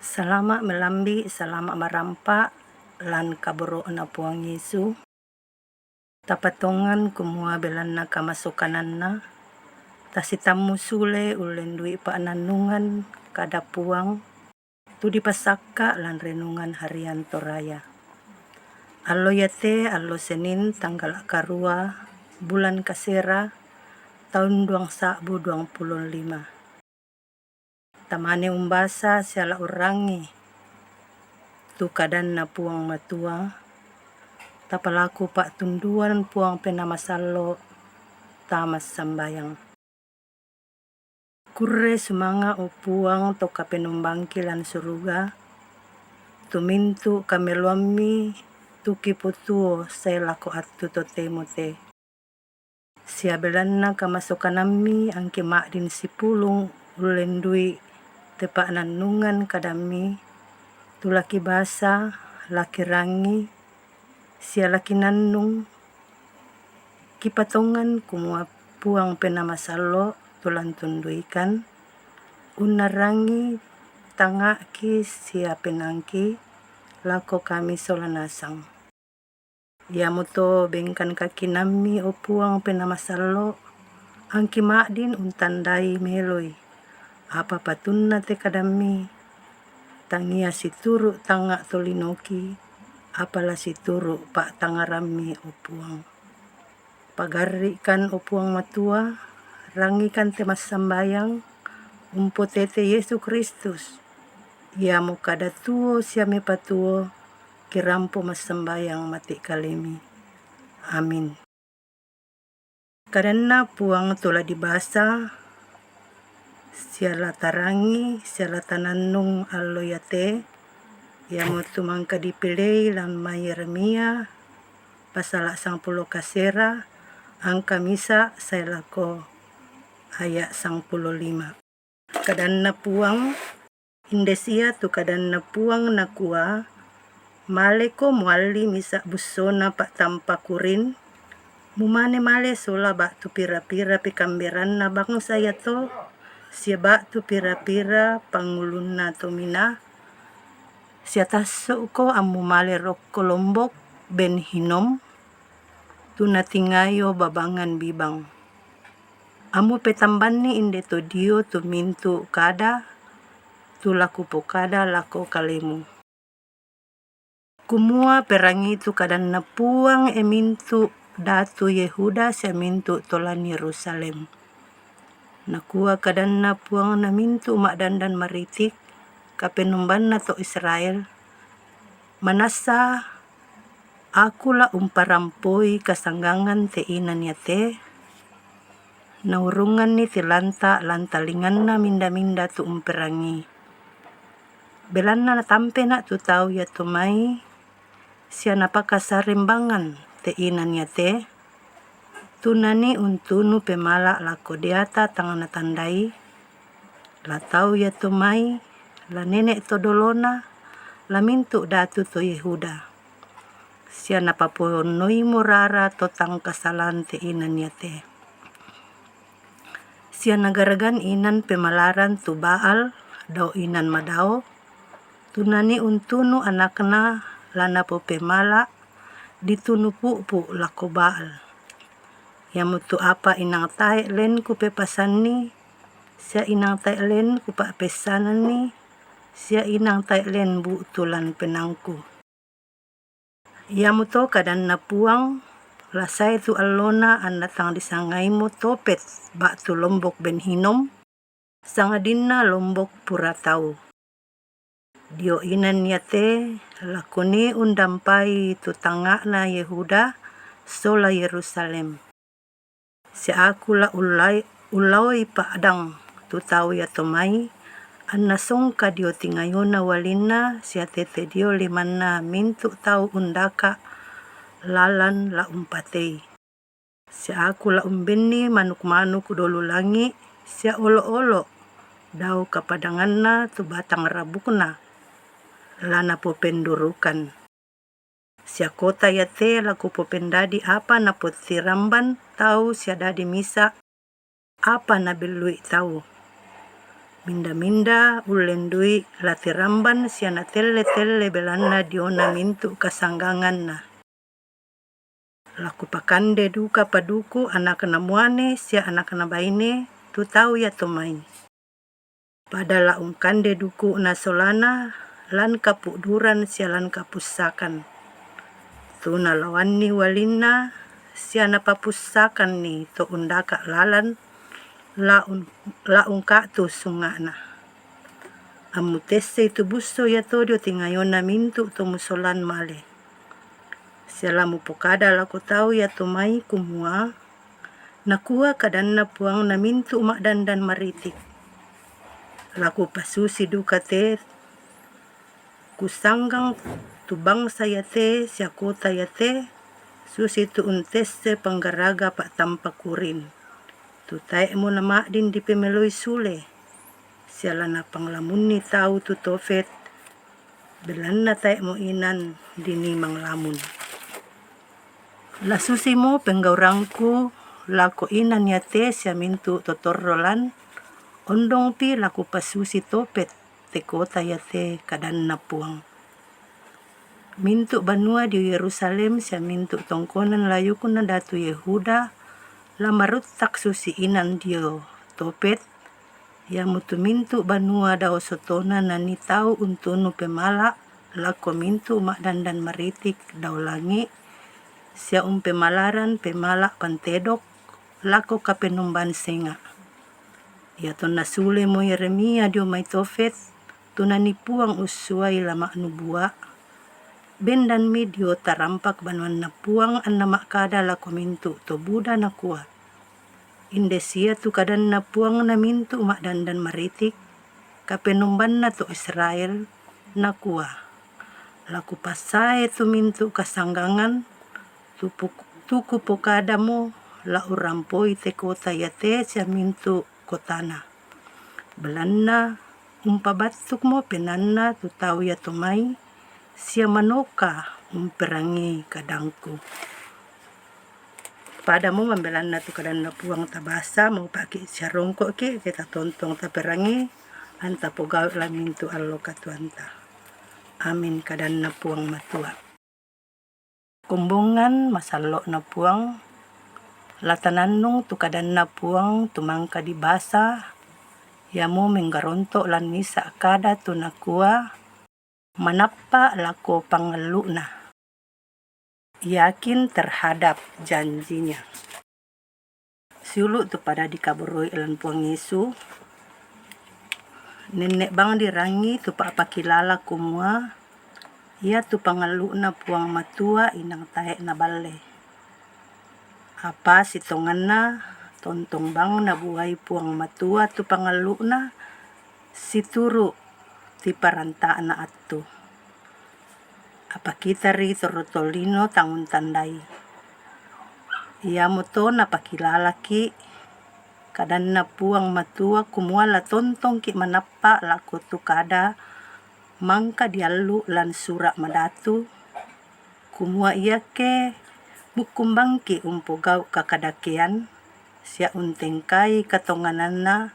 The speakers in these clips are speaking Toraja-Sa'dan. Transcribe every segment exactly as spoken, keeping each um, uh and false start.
Salama' melambi', salama' marampa' lan kaboro'na Puang Yesu. Tapatongan kumua belanna kamasokananna, tasitammu sule ullendui pa'nannungan kada Puang tu dipasakka' lan renungan harian Toraya. Allo iate allo Senin, tanggala' karua, bulan kasera, taun duang sa'bu duang pulo lima. Tamane umbasa sia la urrangi tu kadanNa Puang Matua, tapalaku pa'tunduan Puang Penaa Masallo', tamassambayang. Kurre sumanga', o Puang, to Kapenombangki lan suruga, tu mintu' kameloamMi tu kipotuo sae lako attu totemo te. Sia belanna kamasokanamMi angki ma'din sipulung ullendui te pa'nannungan kadamMi, tu la kibasa, la kirangi, sia la kinannung, kipatongan kumua Puang Penaa Masallo' tu lan tunduikan, unnarrangi tangnga'ki sia penaangki lako kami sola nasang. Iamoto bengkan kakinaMmi, o Puang Penaa Masallo', angki ma'din untandai meloi apa patunna te kadamMi, tangia situru' tangnga' tolinoki, apa la situru' pa'tangngaramMi, o Puang. Pagarri'kan, o Puang Matua, rangikan te massambayang, umpotete Yesu Kristus, iamo kada tuo sia mepatuo, kirampo massambayang mati' kaleMi. Amin. Kadanna Puang tu la dibasa, sia la tarangi, sia la tanannung allo iate, iamotu mangka dipilei lan mai Yeremia, pasala' sangpulo kasera, angka misa' sae lako aya' sangpulo lima. Kadanna Puang, inde sia tu kadanna Puang nakua, maleko mualli misa' bussona pa'tampa kurin, mumane male sola ba'tu pira-pira pekamberanna bangsa iato, sia ba'tu pira-pira pangulunna tominaa, sia tasso'ko ammumale rokko lombok Ben Hinom, tu natingayo babangan bibang. Ammupetambanni inde to dio tu mintu' kada, tu la kupokada lako kalemu. Kumua perangitu kadanna Puang, e mintu' datu Yehuda sia mintu' to lan Yerusalem. Nakua kadanna Puang na mintu' ma'dandan maritik, Kapenombanna to Israel, manassa Aku la umparampoi kasanggangan te inan iate, naurunganni tilanta' lan talinganna minda-minda tu umperangii. Belanna natampena' tu tau iato mai, sia napakasarembangan te inan iate, tu nanii untunu pemala' lako deata tang natandai, la tau iato mai, la nene' to dolona, la mintu' datu to Yehuda. Sia napaponnoimo rara to tang kasalan te inan iate. Sia nagaragan inan pemalaran tu Baal, dao inan madao, tu nanii untunu anakna la napopemala' ditunu pu'pu' lako Baal. Iamotu apa inang tae' len kupepasanni, sia inang tae' len kupa'peissananni, sia inang tae' len bu'tu lan penaangku. Iamoto kadanna Puang, la sae tu allona anna tang disangaimo Topet ba'tu lombok Ben Hinom, sangadinna lombok pura tau. Dio inan iate la kunii undampai tu tangnga'na Yehuda sola Yerusalem. Sia Aku la ullai-, ullaoi pa'dang tu tau iato mai, anna songka dio tingayona ualinna sia tete dio limanna mintu' tau undaka' lalan la umpatei. Sia Aku la umbenni manuk-manuk dolu langi' sia olo'-olo' dao kapadanganna tu batang rabukna la napopendurukan. Sia kota iate la Kupopendadi apa napotiramban tau sia dadi misa' apa nabellui tau. Minda-minda ullen dui' la tiramban sia natelle-telle belanna diona mintu' kasangganganna. La kupakande duka paduku anakna muane sia anakna baine tu tau iato mai. Pada la ungkande duku'na solana lan kapu'duran sia lan kapussakan. Tu nalaoanni ualinna sia napapussakanni to undaka' lalan, la un-, la ungka'tu sunga'na. Ammutessei tu busso iato dio tingayona mintu' to musolan male. Sia la mupokada lako tau iato mai kumua, Nakua kadanna Puang na mintu' ma'dandan maritik, La kupasusi duka te kusanggang tu bangsa iate sia kota iate, susitu untesse panggaraga pa'tampa kurin, tu tae'mo nama'din dipemeloi sule, sia la napanglamunni tau tu Tofet, belanna tae'mo inan dinii manglamun. La susimo penggauranku lako inan iate sia mintu' to torro lan, ondongpi la kupasusi Tofet te kota iate, kadanna Puang. Mintu' banua dio Yerusalem sia mintu' tongkonan layukna datu Yehuda la maruttak susi inan dio Tofet, iamotu mintu' banua dao sotona nanii tau untunu pemala' lako mintu' ma'dandan maritik dao langi', sia umpemalaran pemala' pantedok lako Kapenomban senga'. Iatonna sulemo Yeremia dio mai Tofet, tu nanii Puang ussuai la ma'nubua', Bendanmi dio tarampak banuanna Puang anna ma'kada lako mintu' to buda, nakua, Inde sia tu kadanna Puang na mintu' ma'dandan maritik, Kapenombanna to Israel, nakua, La kupassae tu mintu' kasanggangan, tu pu-, tu kupokadamo, La urampoi te kota iate sia mintu' kotana. Belanna umpabattukmo penaanna tu tau iato mai, sia manoka umperangii kadangku. Padamo mambelanna tu kadanna Puang tabasa, maupa'ki' sia rongko'ki', ke tatontong taperangii, anta pogau' lan mintu' allo katuoanta. Amin. Kadanna Puang Matua. Kombongan masallo'na Puang, la tanannung tu kadanna Puang tu mangka dibasa, iamo menggaronto' lan misa' kada tu nakua, manappa' lako pangallu'na. Yakin terhadap janji-Nya. Siulu' tu pada dikaboroi lan Puang Yesu, nenne' bang dirangi tu pa'pakilala kumua, iatu pangallu'na Puang Matua inang tae' naballe. Apa sitonganna, tontong bang nabuai Puang Matua tu pangallu'na, situru' tiparanta'na attu. Apa kita ri torro tolino tang untandai. Iamoto napakilalaki' kadanna Puang Matua kumua la tontongki' manappa' lako tu kada mangka diallu' lan Sura' Madatu, kumua iake mukkumbangki' umpogau' kakadakean sia untengkai katongananna,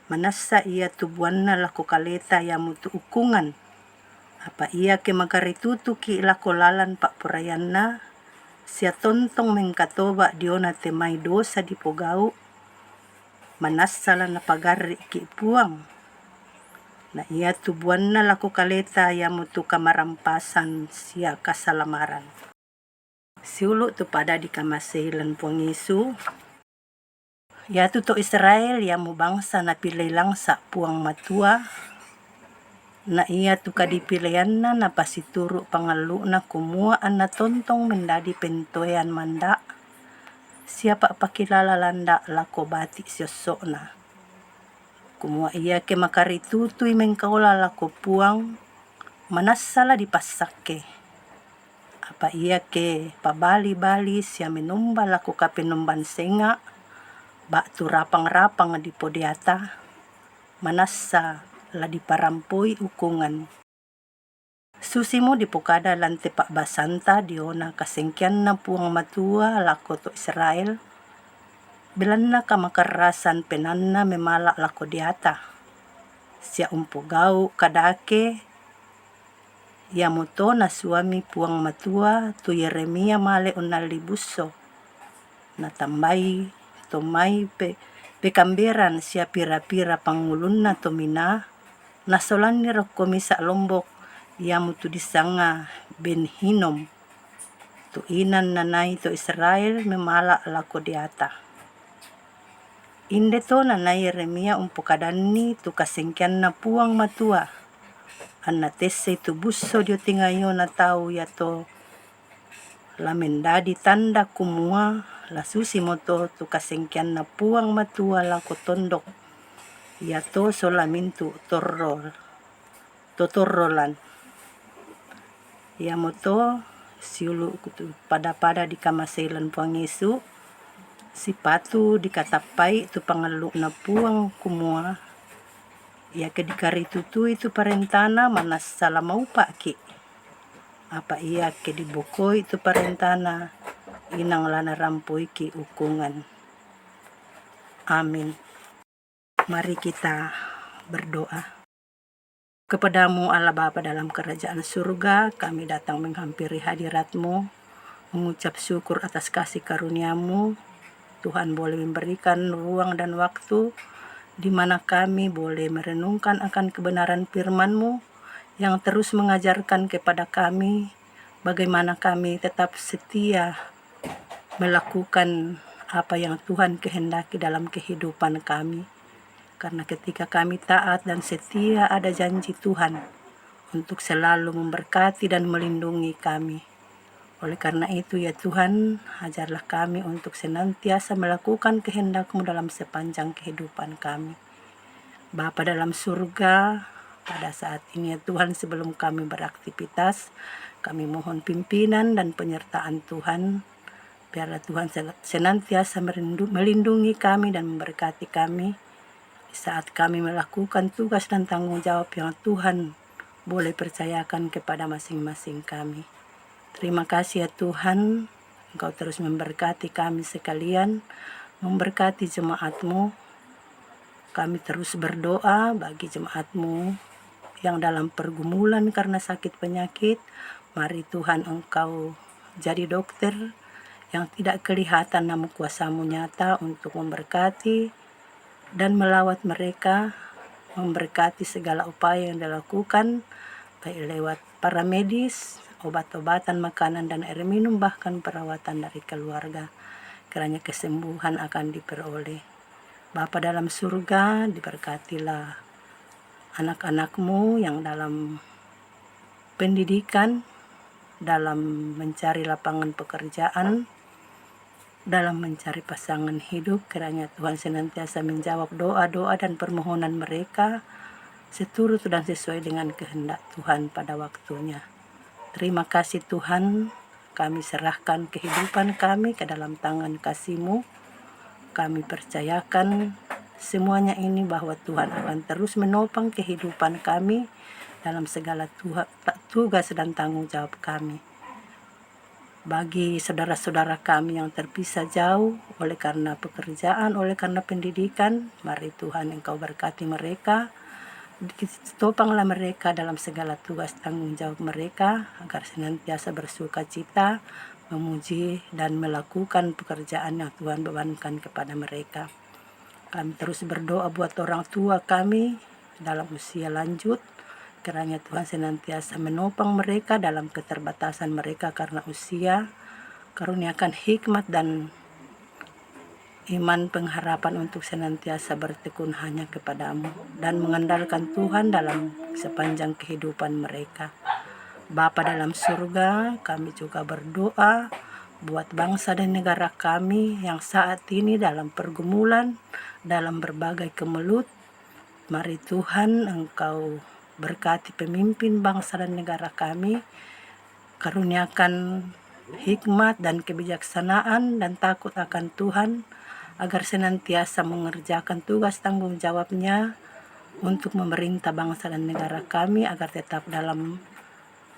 manassa iatu buanna lako kaleta iamotu ukkungan. Apa iake makaritutuki' lako lalan pa'poraianna, sia tontong mengkatoba' diona te mai dosa dipogau', manassa la napagarri'ki' Puang. Na iatu buanna lako kaleta iamotu kamarampasan sia kasalamaran. Siulu' tu pada dikamasei lan Puang Yesu. Iatu to Israel iamo bangsa napilei langsa' Puang Matua, na iatu kadipileianna napasituru' pangallu'na kumua anna tontong mendadi pentoean manda', sia pa'pakilala landa' lako bati' siosso'na. Kumua iake makaritutui mengkaola lako Puang, manassa la dipassakke. Apa iake pabali-bali sia menomba lako Kapenomban senga', ba'tu rapang-rapang dipodeata, manassa la diparampoi ukkungan. Susimo dipokada lan te pa'basanta diona kasengkeanna Puang Matua lako to Israel, belanna kamakarrasan penaanna memala' lako deata. sia umpogau' kadake. Iamoto nasuami Puang Matua tu Yeremia male unnalli busso, natambai to mai pe-, pekamberan sia pira-pira pangulunna to minaa, nasolanni rokko misa' lombok, iamotu disanga Ben Hinom, tu inan nanai to Israel memala' lako deata. Indeto nanai Yeremia umpokadanni tu kasengkeanna Puang Matua, anna tessei tu busso dio tingayona tau iato la mendadi tanda kumua la susimoto tu kasengkeanna Puang Matua lako tondok iato sola mintu' torro-, to torrolan. Iamoto siulu' tu pada-pada dikamasei lan Puang Yesu, sipatu dikatappai tu pangallu'na Puang kumua, iake dikaritutui tu parentana manassa la maupa'ki'. Apa iake dibokoi tu parentana, inang la narampoiki' ukungan. Amin. Mari kita berdoa. Kepada-Mu Allah Bapa dalam kerajaan surga, kami datang menghampiri hadirat-Mu, mengucap syukur atas kasih karunia-Mu. Tuhan boleh memberikan ruang dan waktu di mana kami boleh merenungkan akan kebenaran firman-Mu yang terus mengajarkan kepada kami bagaimana kami tetap setia melakukan apa yang Tuhan kehendaki dalam kehidupan kami. Karena ketika kami taat dan setia, ada janji Tuhan untuk selalu memberkati dan melindungi kami. Oleh karena itu, ya Tuhan, ajarlah kami untuk senantiasa melakukan kehendak-Mu dalam sepanjang kehidupan kami. Bapa dalam surga, pada saat ini, ya Tuhan, sebelum kami beraktivitas, kami mohon pimpinan dan penyertaan Tuhan. Biarlah Tuhan sel-, senantiasa merindu-, melindungi kami dan memberkati kami di saat kami melakukan tugas dan tanggung jawab yang Tuhan boleh percayakan kepada masing-masing kami. Terima kasih, ya Tuhan, Engkau terus memberkati kami sekalian, memberkati jemaat-Mu. Kami terus berdoa bagi jemaat-Mu yang dalam pergumulan karena sakit penyakit. Mari Tuhan Engkau jadi dokter yang tidak kelihatan, namun kuasa-Mu nyata untuk memberkati dan melawat mereka, memberkati segala upaya yang dilakukan, baik lewat para medis, obat-obatan, makanan, dan air minum, bahkan perawatan dari keluarga. Kiranya kesembuhan akan diperoleh. Bapa dalam surga, diberkatilah anak-anak-Mu yang dalam pendidikan, dalam mencari lapangan pekerjaan, dalam mencari pasangan hidup. Kiranya Tuhan senantiasa menjawab doa-doa dan permohonan mereka seturut dan sesuai dengan kehendak Tuhan pada waktunya. Terima kasih Tuhan, kami serahkan kehidupan kami ke dalam tangan kasih-Mu. Kami percayakan semuanya ini bahwa Tuhan akan terus menopang kehidupan kami dalam segala tuha-, ta-, tugas dan tanggung jawab kami. Bagi saudara-saudara kami yang terpisah jauh oleh karena pekerjaan, oleh karena pendidikan, mari Tuhan Engkau berkati mereka. Topanglah mereka dalam segala tugas tanggung jawab mereka, agar senantiasa bersuka cita, memuji, dan melakukan pekerjaan yang Tuhan bebankan kepada mereka. Kami terus berdoa buat orang tua kami dalam usia lanjut. Kiranya Tuhan senantiasa menopang mereka dalam keterbatasan mereka karena usia. Karuniakan hikmat dan iman pengharapan untuk senantiasa bertekun hanya kepada-Mu dan mengandalkan Tuhan dalam sepanjang kehidupan mereka. Bapa dalam surga, kami juga berdoa buat bangsa dan negara kami yang saat ini dalam pergumulan, dalam berbagai kemelut. Mari Tuhan Engkau berkati pemimpin bangsa dan negara kami, karuniakan hikmat dan kebijaksanaan dan takut akan Tuhan, agar senantiasa mengerjakan tugas tanggung jawabnya untuk memerintah bangsa dan negara kami agar tetap dalam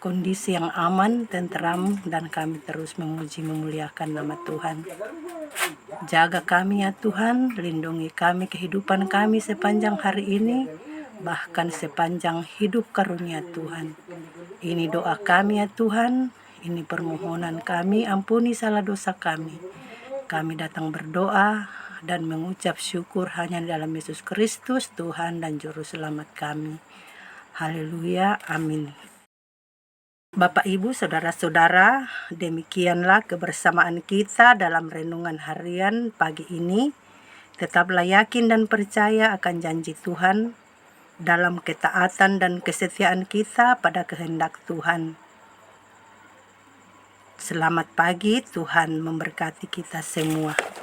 kondisi yang aman, tenteram, dan kami terus memuji memuliakan nama Tuhan. Jaga kami ya Tuhan, lindungi kami, kehidupan kami sepanjang hari ini. bahkan sepanjang hidup karunia Tuhan. Ini doa kami ya Tuhan, ini permohonan kami, ampuni salah dosa kami. Kami datang berdoa dan mengucap syukur hanya dalam Yesus Kristus, Tuhan dan Juru Selamat kami. Haleluya, amin. Bapak, Ibu, saudara-saudara, demikianlah kebersamaan kita dalam renungan harian pagi ini. Tetaplah yakin dan percaya akan janji Tuhan. Dalam ketaatan dan kesetiaan kita pada kehendak Tuhan. Selamat pagi, Tuhan memberkati kita semua.